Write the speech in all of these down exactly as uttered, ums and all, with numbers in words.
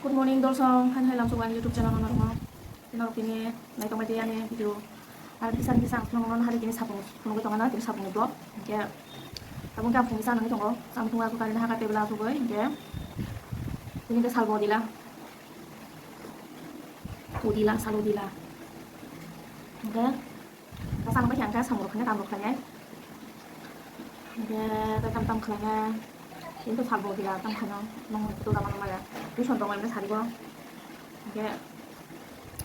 Good morning, dolsong. Hai hai lamsok ani YouTube channel no norok. Norok tini nai tongbai di ani video. Ar kisa kisa ang phunukno hari tini sapung phunugwi tongana tini sapungni vlog. Hingke tabuk khe ang phunuksa nangwi tongo. Samung thungwi ako karina haka tebela asugwi hingke tini khe salbo dila. Udila, salo dila. Hingke Kasano bai hangka samung khaina tamrok khainai. Hingke tam tam khlaina. Kintu salbo dila tam khaina. Nong tu dama maya. Tuition tongmani sarigo. Hingke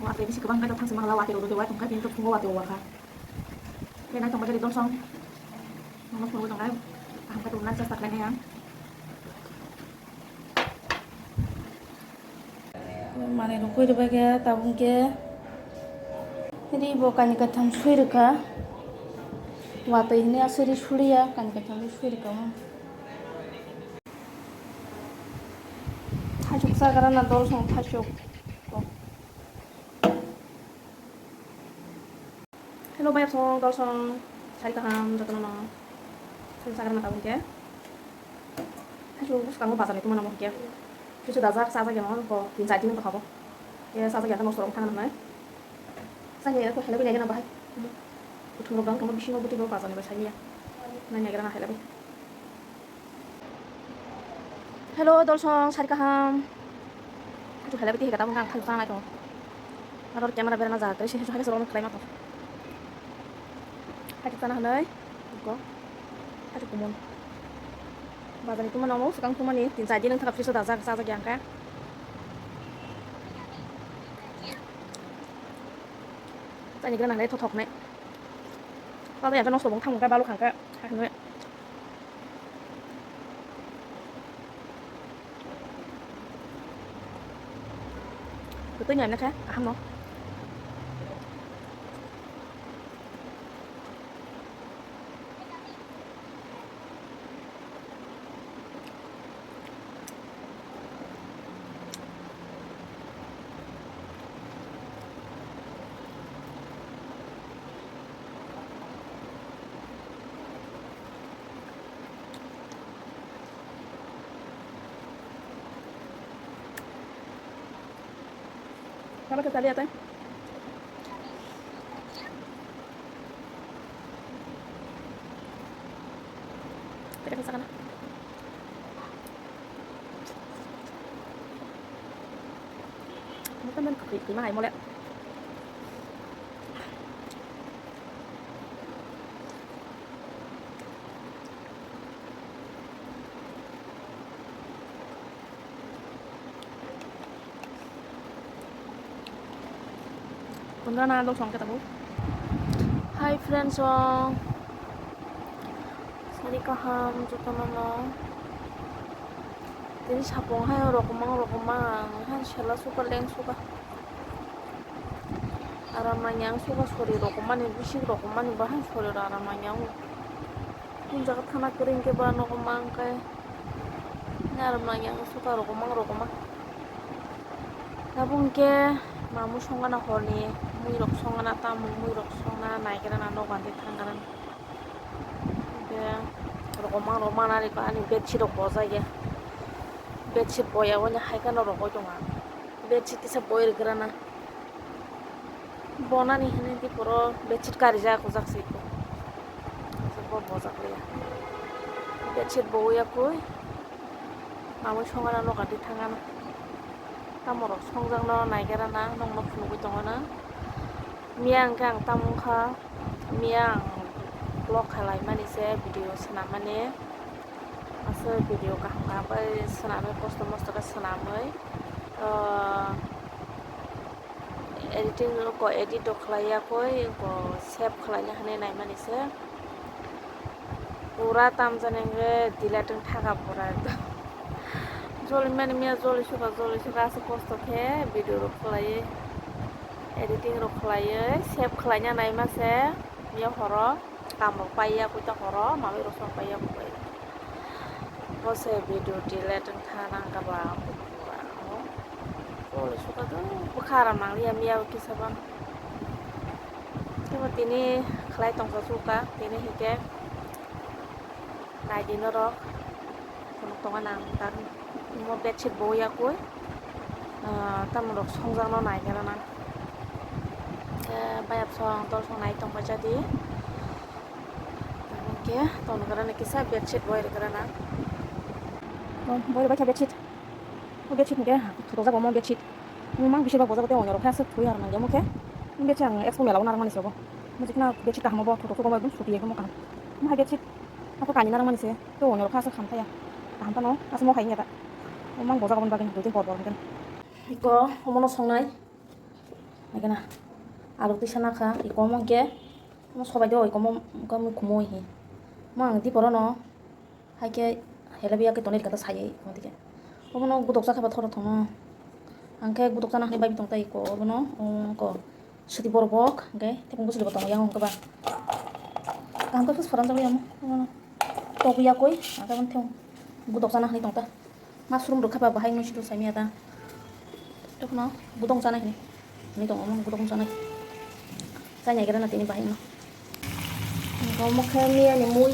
watwi bisi kwbang khe thangsi mangla watwi rw rw wai tongkha kintu phungo watwi wakha. Hingke nai tongba jari dolsong. Nongno phungo tongnai. Kaham khe tongna chesta khlainai ang. Manwi rok koi rwbaikhe tabuk khe ri bo kainwi kaitham sui rwkha. Watwi hinwi aswk ri suliya, kainwi kaitham ri sui rwkha omo. Thaisuk chagra na dolsong thaisuk. Hello, bayapsong, dolsong, sari kaham, jotono no. Sari chagra na tabuk khe. Hai, chwng bwskango bazar ni tongmani omo hwnkhe. Kisa dajak, chajak ya, bo tin char din wngkha bo. Khe chajak ya, nosto rok thang nai. Chani ko helai bai nai bahai. Buthung rok dang tongma bisingo bwtwi bo bazar ni bai saliya. Nai nai gra na helai bai. Hello, dolsong, sari kaham. Hachuk helai bai twi heka tabuk ang thang nai tongo. Aro camera berana jaga khe se hachuk hai se rok khlai ma tongo. Hachuk chana hwnwi. Ko. Hachuk kumon. Bazar ni tumani omo swkang tumani tin char din wngkha fridge o dajak chajak ya hwnkhe. Chani gra nangnai thothok nai. Chajak ya hwnkhe nosto bo wng thang hwnkhe balu kha hwnkhe. Hakhe nw. Kwtwini ang nokha, aham no. Kaba ke tali atai? Kita ke sana. Mungkin main kopi, lima hai mulai. Kundana dong song kita bu. Hi friends song. Sari kaham jotono no. Tini sapung hai rokomang rokomang hai sela suka leng suka. Aram nangya ang suka sori rokomani bisik rokomani bahai sori aram nangya ang. Tun jaga thana kering ke ba nogo mang kai. Aram nangya ang suka rokomang rokomang. Tabuk ke mamu songana horni mui rok songana tamung mui rok songna naigra na nogo ante thangana. Ke rokomang romana riko ani bedsheet rok bojai ya. Bedsheet boya wani hai khe no rogoi tongo ang. Bedsheet kisa boi rwgrana. Bonani hwnwi di puro bedsheet karijak ujak se iko. Bo bojak liya. Bedsheet boya koi. Mamui songana nogo di thangana. Tamo rok songjakno naigerana nokno phunugwi tongona. Miya hwnkhe ang tamo wngkha. Miya ang vlog khlaimani se video swnamani. Aswk video kaham kaham khe swnamwi kosto mosto khe swnamwi, ah, editing rok edit rok khlai yakwi save khlaina hinwi naimani se. Pura tamjani hwnkhe delete wng thaka pura ekdom. Joli mani miya joli suka joli suka aswk kosto khe video rok khlaiwi editing rok khlaiwi save khlaina naima se miya horo. Kam rok paiya koi ta horo, manwi rok song paiya koi. Bo se video delete wng tha nang kaba. Pore suka do bwkha ram nang liya miya kisa ban. Tebo tini khlai tongsa suka, tini hike nai di norok. Kono tonga nang tar mo bedsheet bo ya koi. Ah, tamni rok songjakno nai khe rana. Eh, bayap song, tol song nai tong pai jadi. Hingke tong khe rana kisa bedsheet boi rwkhe rana. Oh, boi rwbai kha bedsheet. O bedsheet hingke thutojak omo bedsheet. Mang bisi ba bojak tei onyo rok khe aswk thwi har nang omo khe. Hingke ang expo mela o narwkmani se obo. Mujik na bedsheet kaham obo, thutok thutok omo ekdom suti ekdom kaham. Omo hai bedsheet. Ako kani narang mani se, to onyo rok kha aswk ham thaya. Kaham phano, aswk mo hai wngya ta. O mang bojak aboni bagwi, dui tin por por hwnkhe. Iko, omono songnai. Naikhe na. Alu tisa nakha, iko omo hwnkhe. Omo sobai do, iko omo, iko omo khumui hi. Mang di porono. Haikhe, helabi yakhe tonwi rikha ta sai, iko dike. Omono gudok jakha ba thoro thono. Hwnkhe gudok chana hwnwi bai tong ta iko, obono, um, iko. Swtwi borok bok, hwnkhe teibo bwswli bo tongo yang hwnkhe ba. Kaham khe phus phoranjak ya omo, omo tok ya koi, hwnkhe omo theng budok chana hwnwi tong ta. Mushroom rwkha ba bahai wngwi sito saimaya ta. Tokno budok chana hwnwi, hwnwi tongo omo budok chanai. Chainai gra na tini bahai no. Omo khe miya ni mui.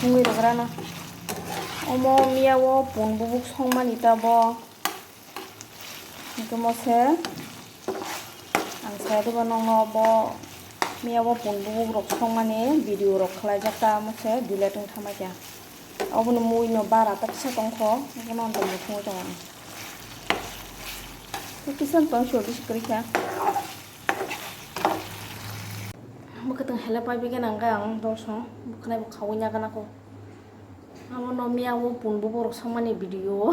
Mui rok rana. Omo miya o pun bubuk songmani ta bo. Hingke mo se ang saya diba nongno bo miya bo pun bubuk rok songmani video rok khlaijak ta mo se delete wng thamai kha. Oboni mui no bara ta kisa tongkho, hingke no ang tongmung thangwi tongo. Kisa tong sio bisi kwrwi kha. Mwkhwtwng hele pai begena hwnkhe ang dolsong bwkhwnai bo khaui nagana kho. Abo no miya o pun bubuk rok songmani video.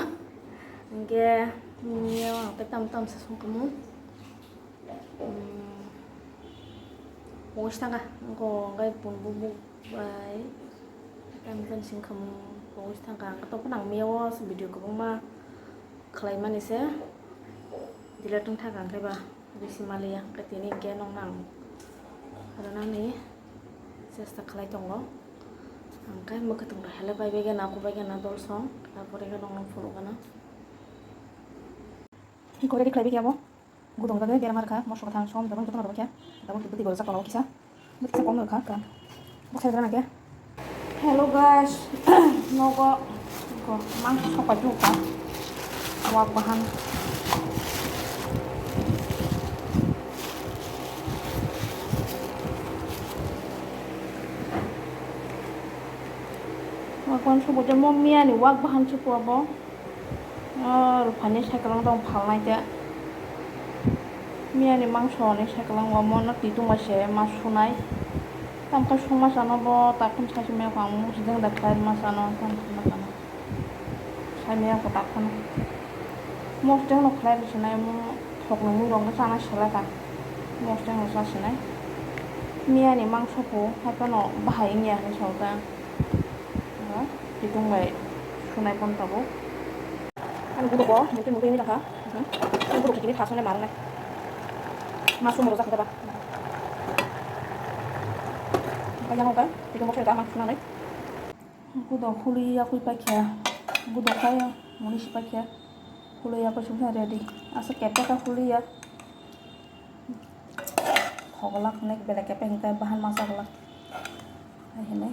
Hingke miya o ang tei tam tam se songkhamu. Hmm. Pungwi sangka, wngkha hwnkhe pun bubuk bai tam tam singkhamu pungwi sangka. Ang tongphano ang miya o video kwbangma khlaimani se delete wngthaka hwnkhe ba. Bisi maliya, hwnkhe tini hwnkhe nokno ang rwnani chesta khlai tongo. Hwnkhe mwkhwtwng bai hele pai bai khe na, kubai khe na dolsong, tarpore khe nokno phunukgana. Iko ready khlai bai khe abo. Gudong jagwi berama rwkha, moso kwthang som jabon jotono rwbaikha. Tabuk twi borjak tongo kisa. Bwtwi kisa kokno rwkha, kwran. Bwkhai rwna khe. Hello guys, nogo ko mangso sokpai phuru kha. Wak bahan. Wak bahan sobo je mo miya ni wak bahan se po abo. O ruphaini saikwlwng tong phalnai khe. Miyani mangso ni saikwlwng o mono twi tongma se ma sunai. Tamkhe songma sano bo takhum sai simi ang mosdeng da khlai ma sano, tamkhe ma sano. Sai maya kho takhum. Mosdeng no khlai rw sinai mo thok ni mui rok no chana sela ta. Mosdeng no cha sinai. Miyani mangso pho hai phano bahai wngya hinwi sa ta. Twitung bai sunai phano tabuk. Ani gudok o mungkin mungkin ini dakha. Ani gudok kini thasonai marnai. Masu moro jakha ba. Kaya hoka, twitung mokhe da mang sunai. Gudok huli yakui paikha. Gudok kaya muni si paikha. Huli yakui sungsa ready. Asa kepta ka huli ya. Thoglak hinwi belai khe peng khe bahan masa glak. Hai hinwi.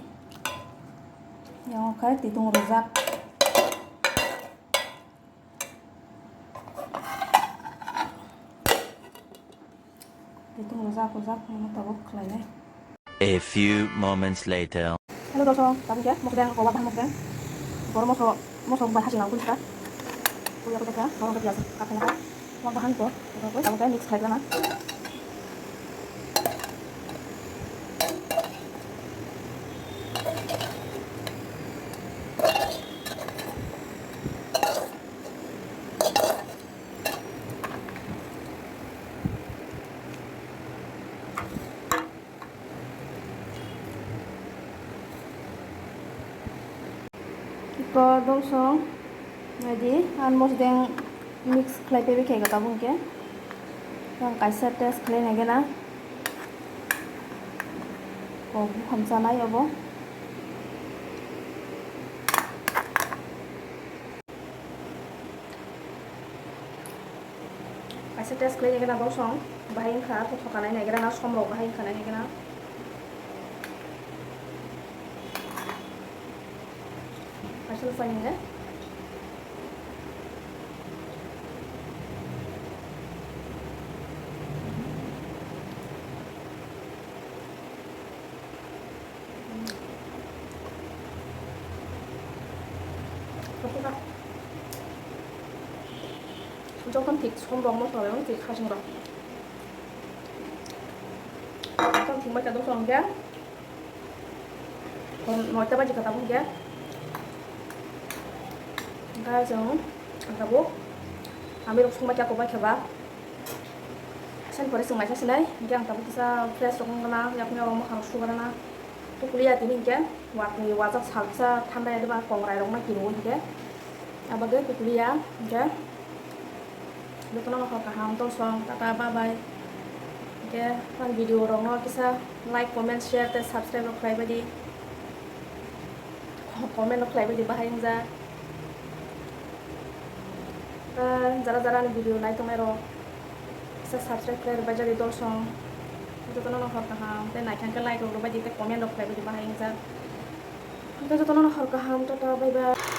Yang khe twitung rwjak. Twitung rwjak rwjak hinwi tabuk khlainai. A few moments later. Hello, doso, tabuk ya, mokdeng, kowa bahan mokdeng. Boro moso, moso bai haching ang kunsa. Kuya kuya kha, boro kha biasa, kha kha. Wak bahan ko, tabuk ya mix khai kana. Iko dolsong naidi, almost deng mix khlai paibai khe tabuk hwnkhe. Yang kaisa test khlai nai gana. Kok bukham chanai obo. Kaisa test khlai nai gana dolsong, bahai wngkha, tothoka nai nai gana, somrok bahai wngkha nai nai gana. Kaisa sai nai. Jotono thik som rok, moso rok thik khasing rok. Jotono thik mai ta dosong khe. Hor noita baji kha tabuk khe. Hingkhe chwng ang tabuk ami rok songma khe kobai khe ba. Sen pore chwng naisa sinai, hingkhe ang tabuk kisa fresh rok wngna, yakni rok mokhang rok sugrana. Tukuliya tini hingkhe watwi wajak salsa thanda ya diba kongrai rok ma kiru hingkhe. Abagwi tukuliya hingkhe. Jotono no hor kaham, tolsong, tata, bye bye. Hingkhe ani video rok no kisa like, comment, share tei subscribe rok khlai baidi. Comment rok khlai baidi bahai wngjak. Tei jara jara ani video nai tongnai rok kisa subscribe khlai rwbaijadi tolsong. Jotono no hor kaham, tei naikha hingkhe like rok rwbaidi tei comment rok khlai baidi bahai wngjak. Hingkhe jotono no hor kaham, tata, bye bye.